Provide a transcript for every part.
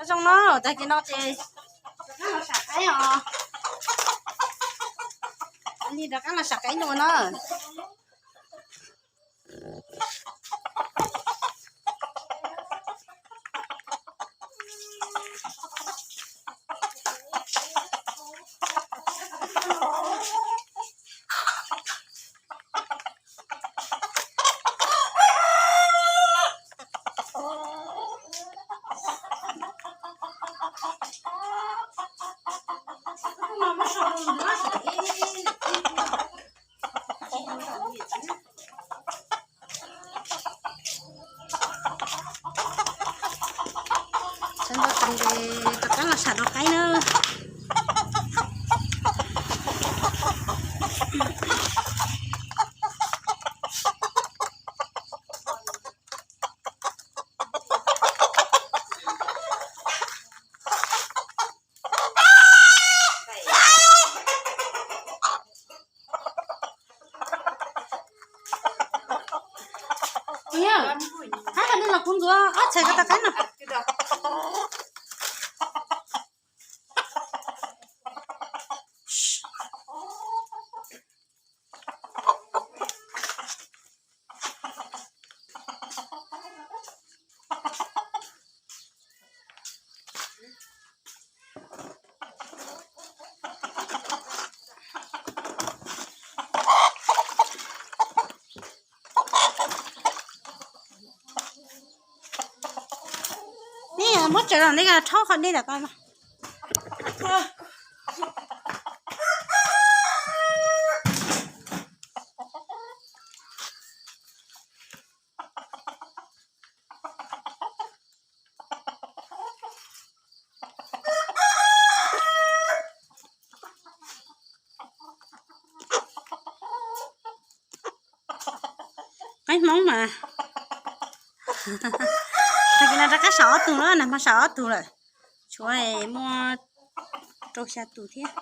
Zoo no, tag kis no ces rov qab los sam qaib os. Li rov qab los sam qaib dua na. Sawv ntxov tas ces rov qab los sam rau qaib na. Ab, nej los kuv ntxuav ob txhais ko taw qaib no. Nej muab tsaws los nej rhaub qhov dej tom ko. Qaib Hmoob mas, tag kis no rov qab sam ob tug na, nag hmo sam ob tug lawm, tshuav muaj rau xya tus thiab.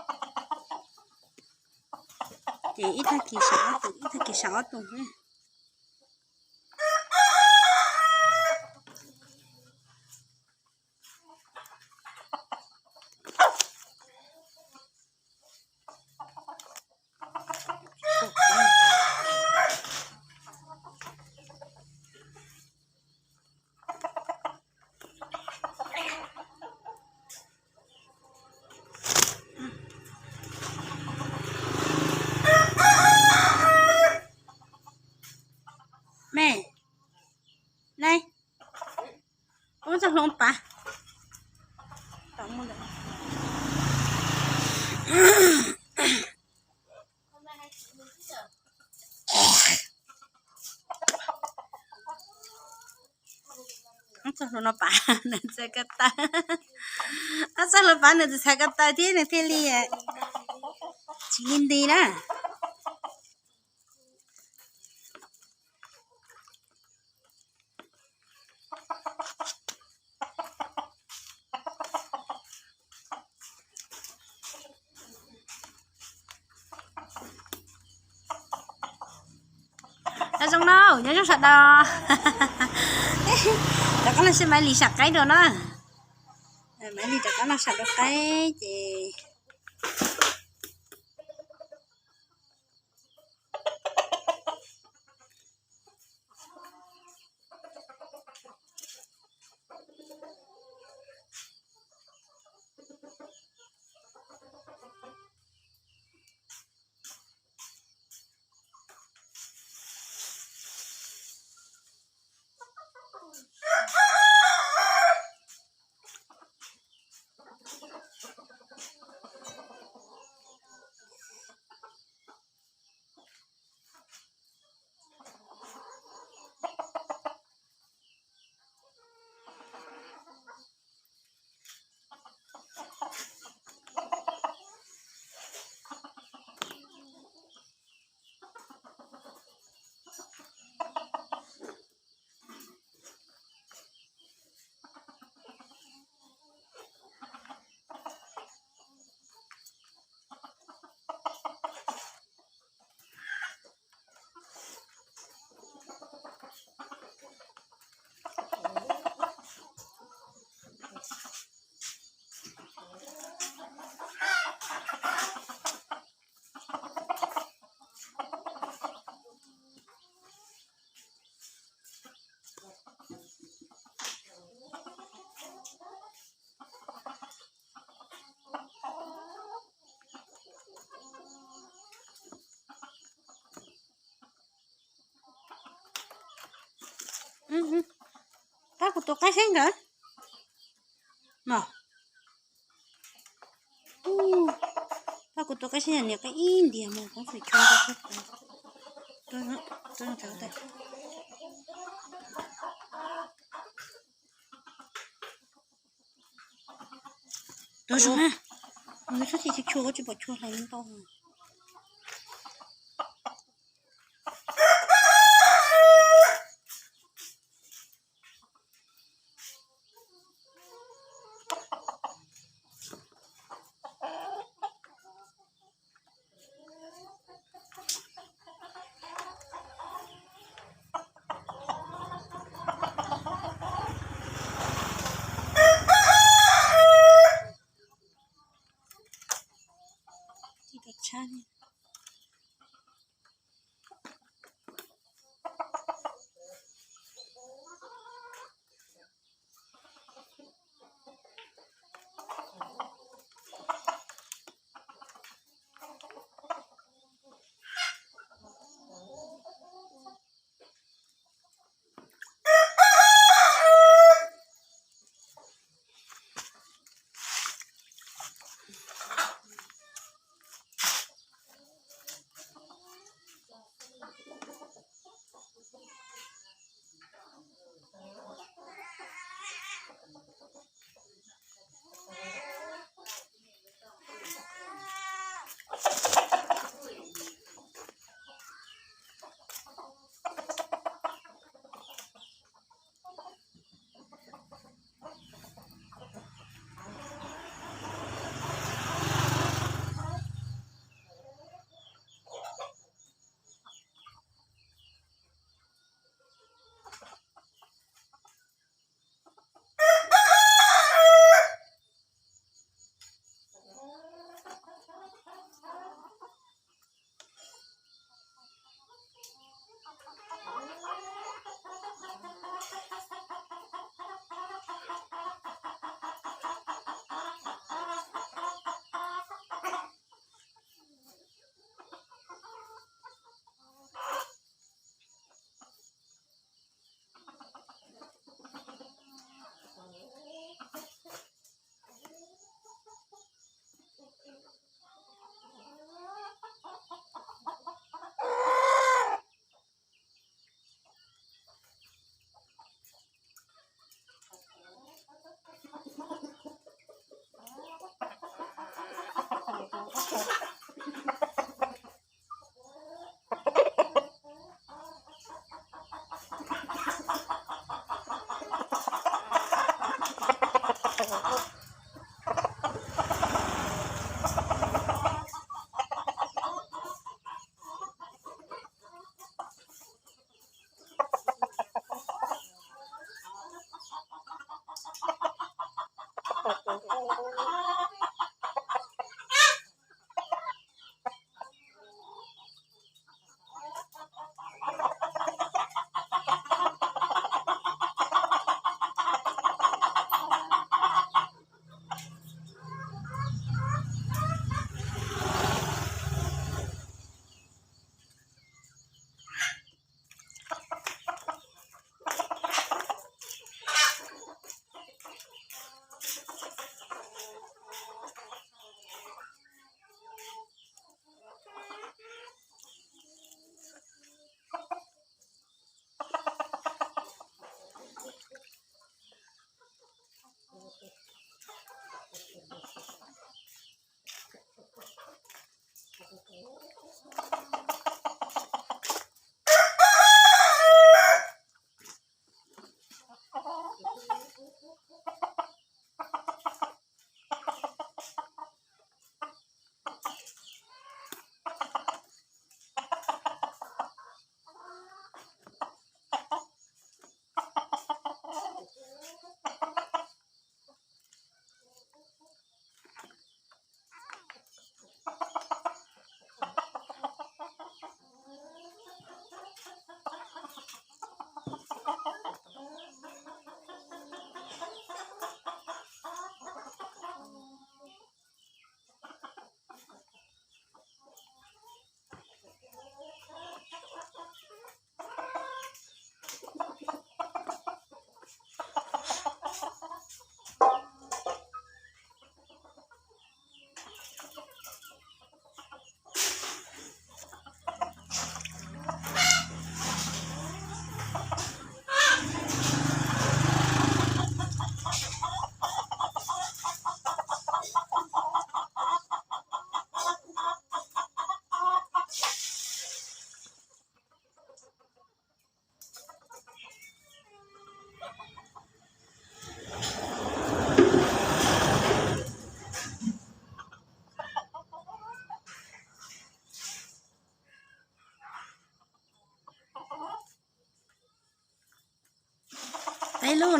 Ces ib tag kis sam ob tug, ib tag kis sam ob tug thiab. Me, ne, ua txoj hlua pav. Ob txoj hlua no pav nws txhais ko taw. Ob txoj hlua pav nws txhais ko taw thiab nws thiaj li tsis li nti na. Nyob zoo no, nyob zoo sawv daws. Rov qab los saib Maiv Lis sam qaib dua na. Maiv Lis rov qab los sam dua qaib ces Kuv tus qaib saib nkawd no. Pab kuv tus qaib saib niam qaib ib ntiag mus, kuv fem chua nta tuaj. Tuaj zoo na. Nws txhob txi chua, koj tsis pom chua hlais ntau.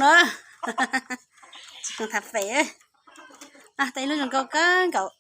Tsis khoom tham pem, tas ib lub zoo nkauj kawg nkaus.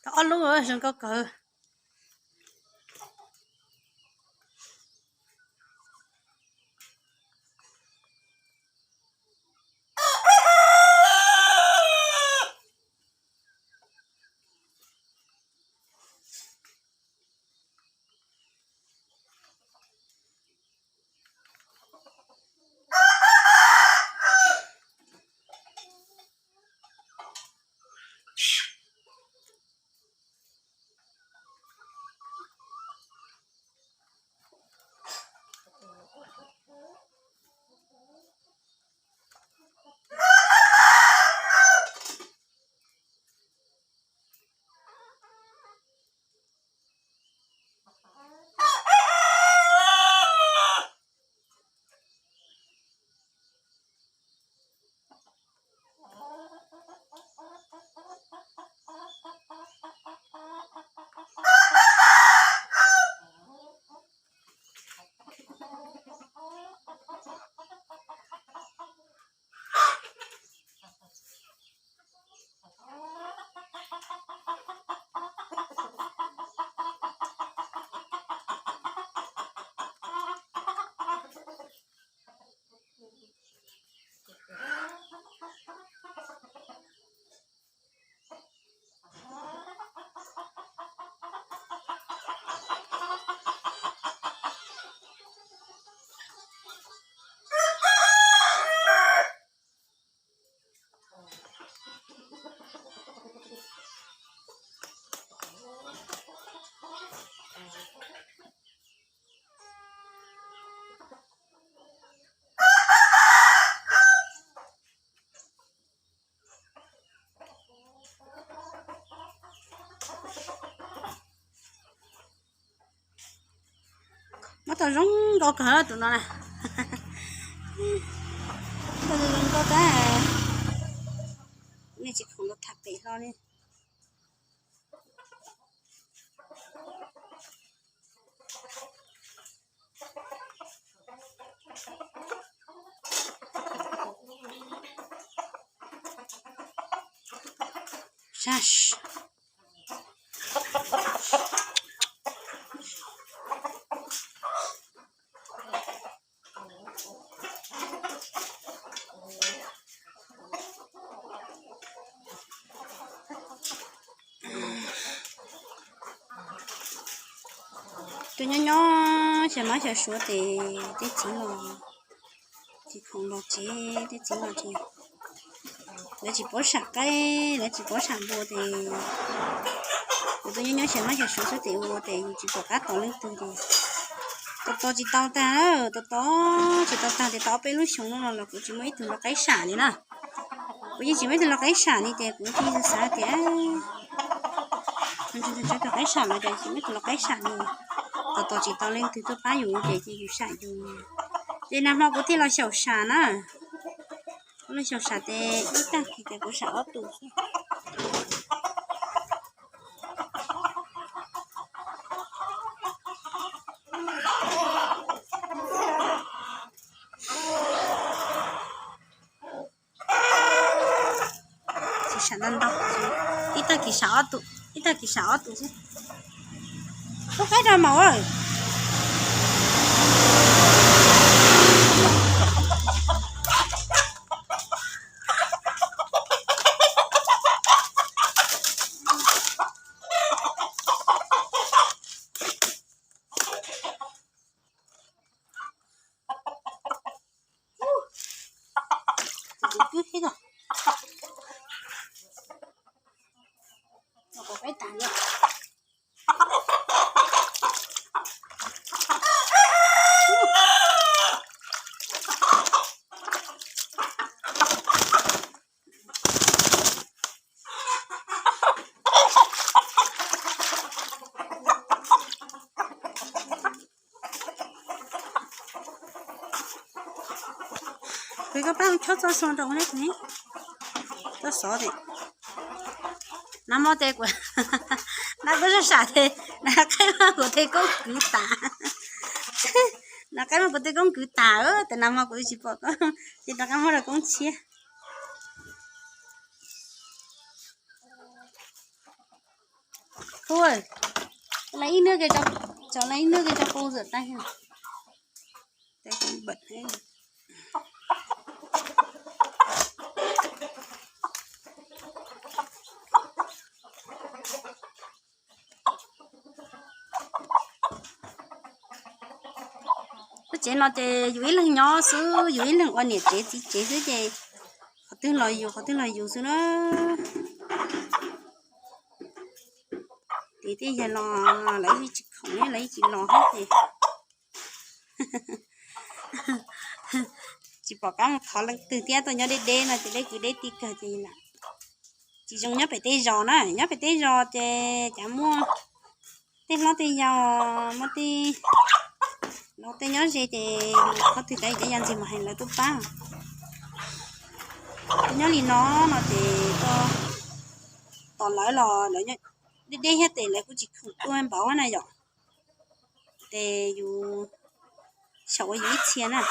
Tau ob lub zoo nkauj kawg. Muab tau zoo nkauj kawg tus no na. Muab tau zoo nkauj tag. Nej tsis khoom los tham pem hlo li. Sas. Nyob nyob xyaw mab xyaw suav ces tej txiv los, tsis khoom los tsev, tej txiv los tsev. Lawv tsis paub sam qaib, lawv tsis paub sam npua ces kuv tuaj nyob nyob xyaw mab xyaw suav xwb ces ua ces yus tsis pom qab tos leej twg ces tos tos tsis tau tag, tos tos tsis tau tag ces tau ob peb lub xyoo no los kuv tsis muaj ib tug lau qaib sam li na. Kuv yeej tsis muaj ib tug lau qaib sam li ces kuv thiaj xav tias, tsis muaj ib tug lau qaib sam li, tos tos tsis tau leej twg tuaj pab yus ces cia yus sam yus. Ces nag hmo kuv thiaj los xyaum sam na. Kuv los xyaum sam ces ib tag kis ces kuv sam ob tug xwb. Tsis sam ntau ntau, ib tag kis sam ob tug, ib tag kis sam ob tug xwb. Tub qaib rau maum. Kuv koj pab chob txoj sua rau ne, txoj xov ces nag hmo ces kuv, nag kuv sam sam ces nag qaib muab kuv tej koob kwv tas. Nag qaib muab kuv tej koob kwv tas ces nag hmo kuv tsis pom koob ces rov qab muab rau koob tshiab. Ua, ib nub, ib nub ke tso pau zam tag. Lub tsev no ces yus ib leeg nyob xwb, yus ib leeg ua niam tsev txiv tsev xwb ces qhov twg los yus, qhov twg los yus xwb na. Ces tej yawg los lawv yeej tsis khoom, lawv yeej tsis los thiab ces tsis pom qab mus thov leej twg thiab, tuaj nyob deb deb no ces deb kwv deb tij kawg ces tsis zoo nyob pem tej zos na. Nyob pem tej zos ces cas muaj tej hlob tej yau, muaj tej laus tej nyob ze ces qhov twg cas yus cov yam ntxwg mus hais lawv tuaj pab. Nyob li no no ces tos lawv los lawv deb deb thiab ces lawv kuj tsis khoom tuaj npaum na yom. Ces yus xyaum ua yus ib txhia na.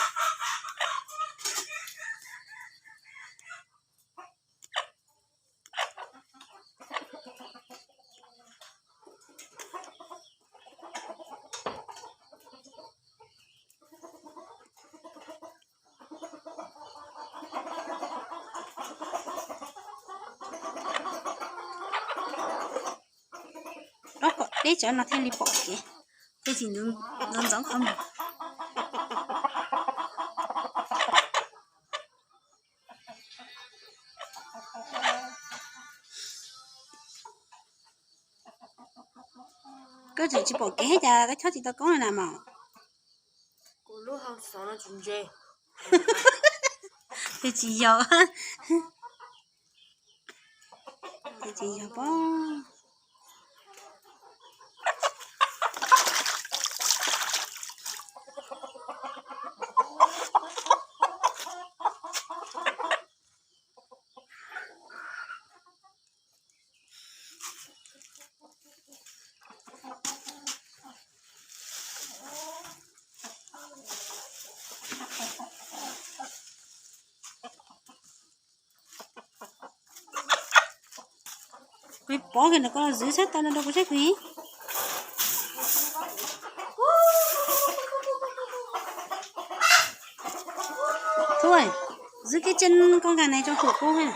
Dob kom deb tsawv no thiaj li pom kev, thiaj tsis ntxoov qhov muag. Koj tseem tsis pom kev thiab cas koj chob tsis tau koob na mas. Kuv lub hau xov no tsis ntse. Ces tsis yog, ces tsis yog pob. Kuv pov kiag ntawm koj los zwv sab taw no rau kuv saib kuv. Tub, zwv kev tseeb koj nqa nais rau hum pub na.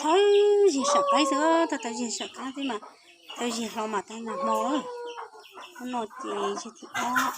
Thawj zig sam qaib xwb, thawj thawj zig sam qaib xwb mas, thawj zig hlo mas tag nag hmo. Hnub no ces zig thib ob.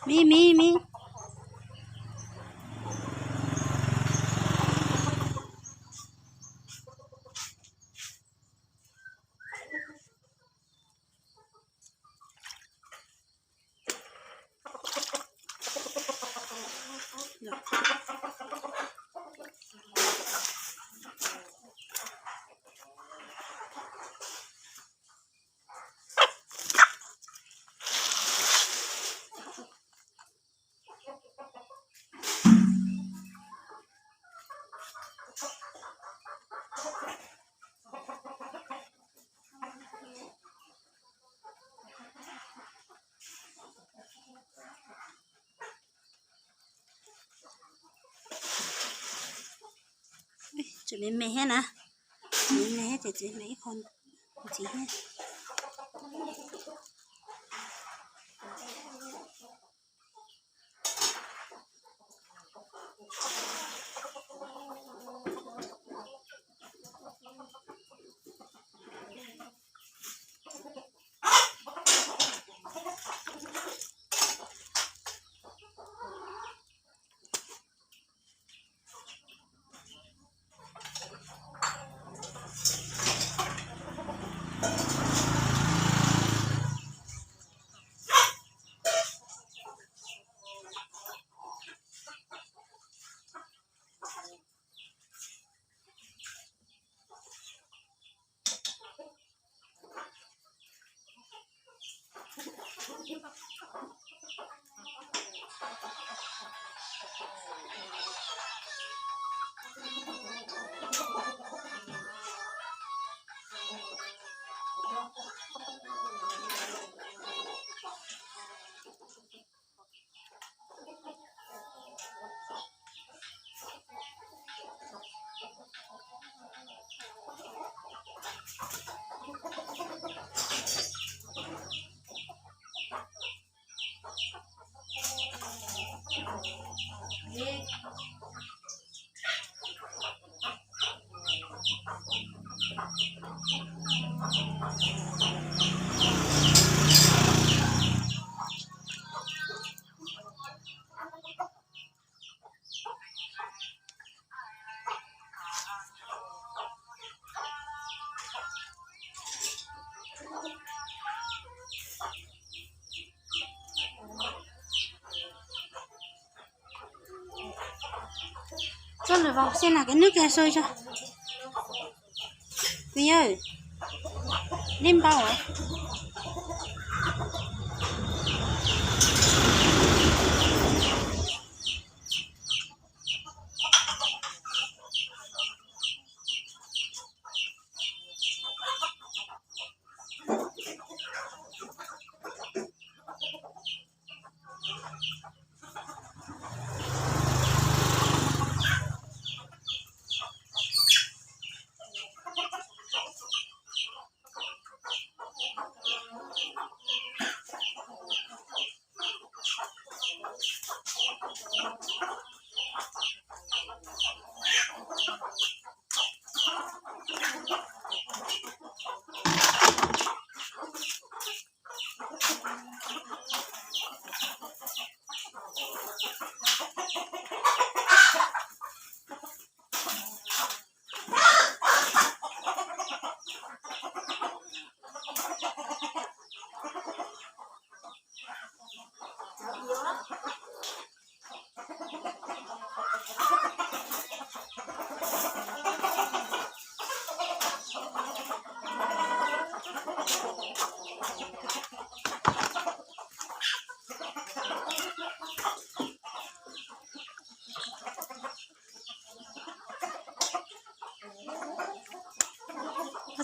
Mib, mib, mib. Tseem me me thiab na, tseem me me thiab ces txiv hnav ib qho ntxiv thiab. Txoj lwm vauv xij na, kev nub kiag soj tso. Kwv yawg, dib npau.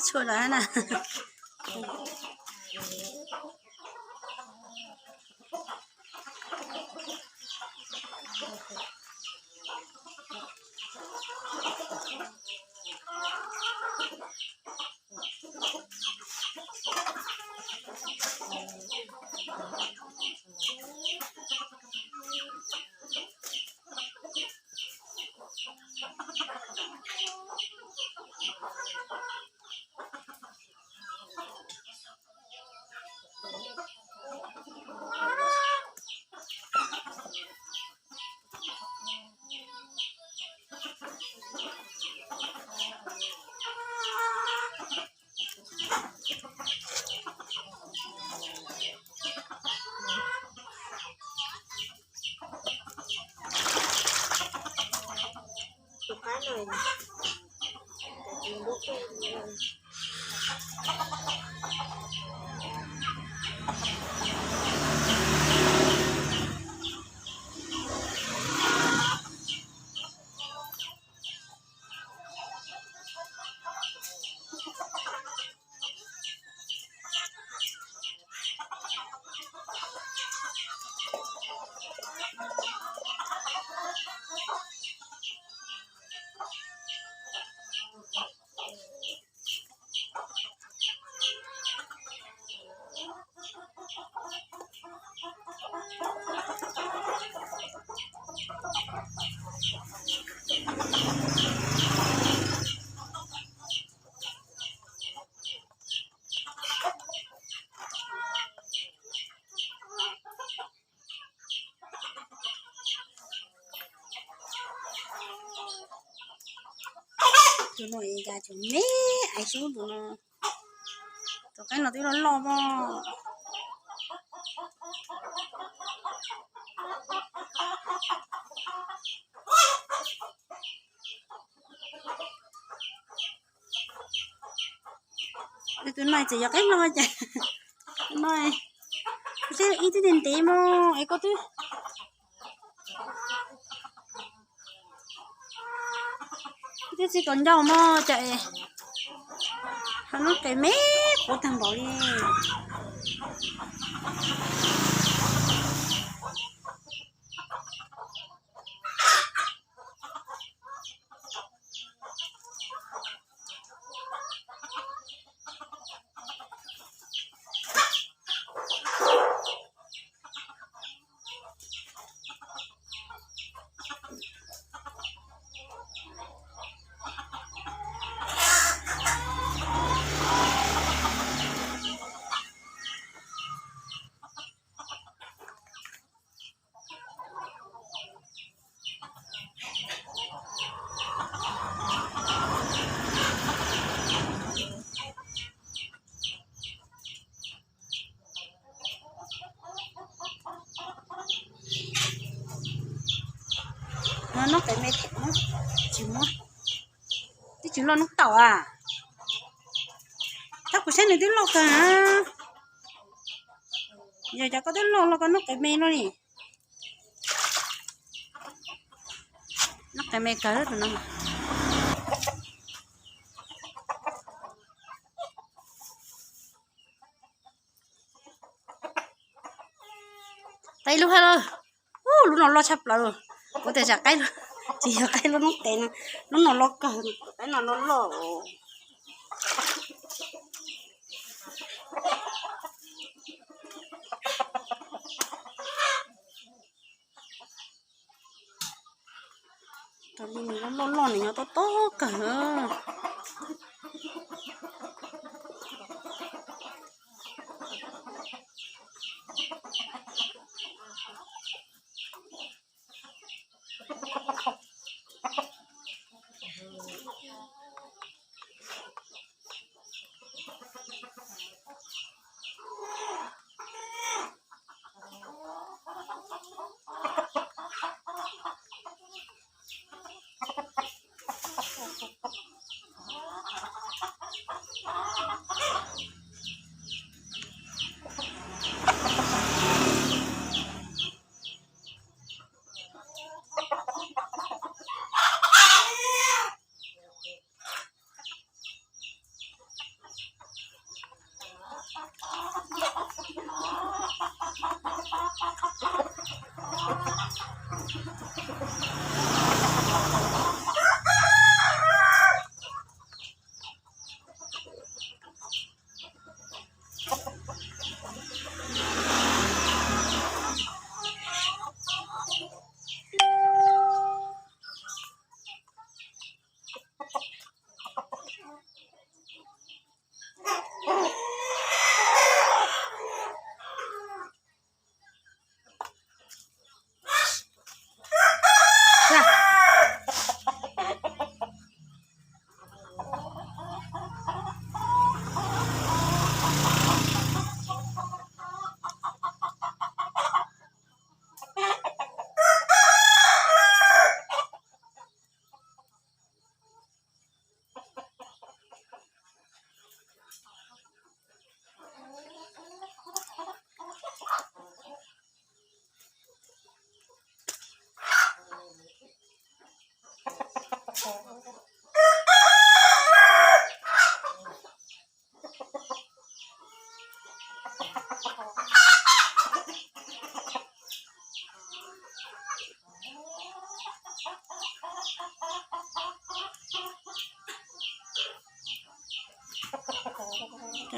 Txhua lawm na. Tus no cas tseem me aiv xwb tus no. Tus qaib no twb loj loj mog. Tus no txawm yog qaib no cas, tus no seb ib tug ntev ntev mog es koj twb twb tsis tau ncauj mog cas es ho noob qes me qhuav tag npaum li. Noob qes me thiab, tsis muab, twb tsis loj noob taum a. Tab kuv saib nws twb loj kawg. Yog cas koj twb loj los koj noob qes me no li. Noob qes me kawg tus no. Qaib lub hab, lub no loj tshaj plaws. Kuv tias tsam qaib, tsis yog qaib lub noob qes no, lub no loj kawg, qaib no loj loj. Tus li nws loj loj nws nyob tob tob kawg. Cov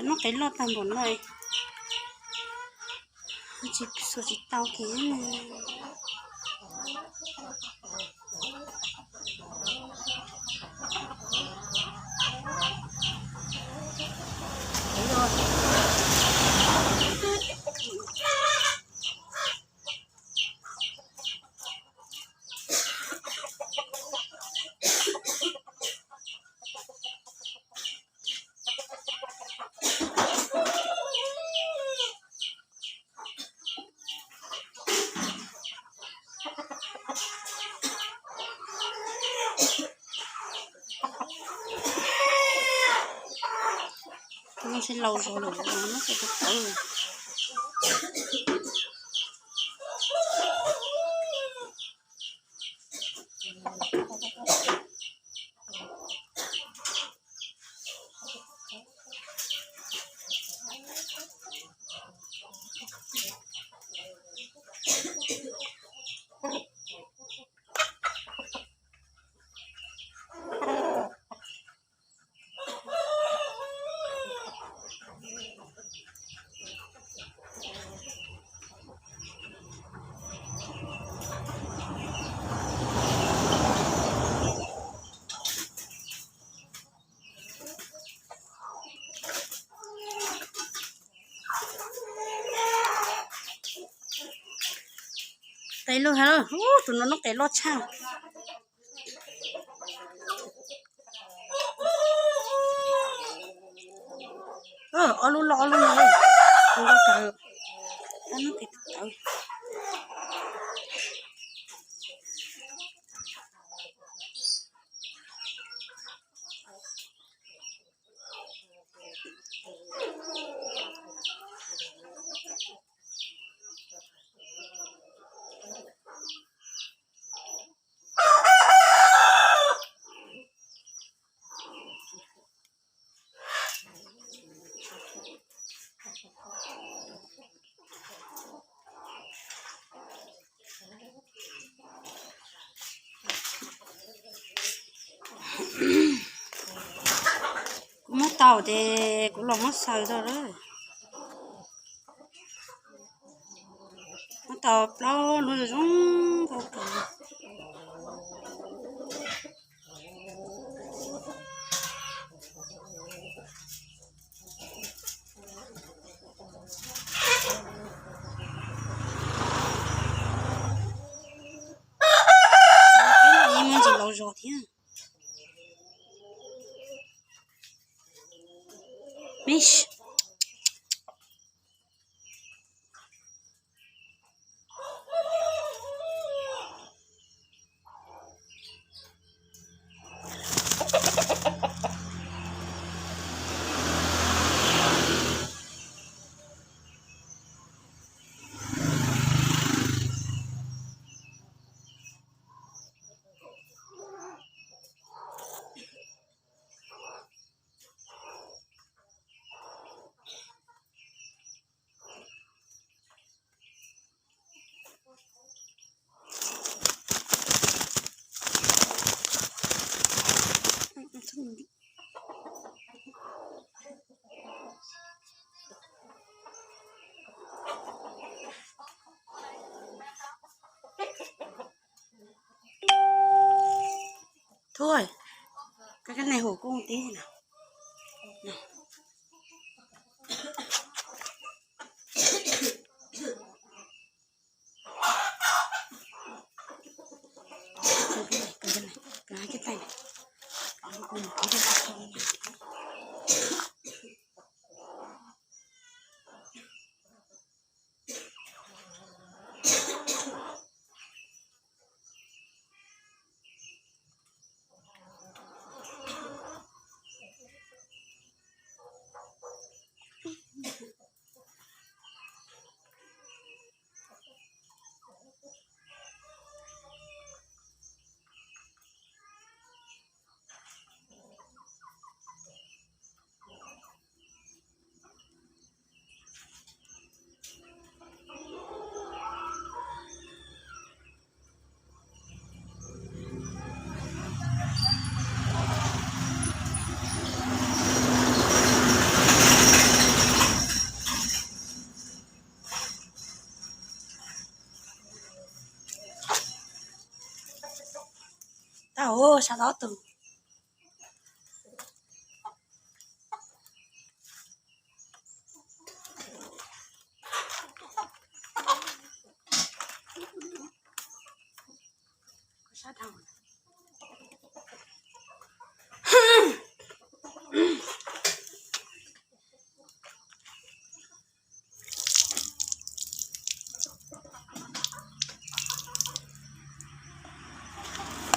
noj qev loj tag npaum no, tsis xuas tsis tau kiag. Tus no sib laus zog lawm, no ces tus tawv. Qe loj ha, tus no noj qe loj tshaj. Ob lub loj ob lub no, tus no kawg, tab noj qe tawv. Kuv muab tau ces kuv los muab xaws rau lawm. Muab tau plaub lub zoo zoo nkauj kawg. Muaj ntsis laus zog thiab. Thuj, koj, koj neeg hu kuj tib na. Sab ob tug.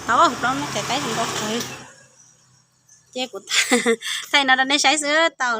Tau, plaub me qe qaib zoo nkauj kawg. Ces kuv thaij no rau nej saib xwb tau.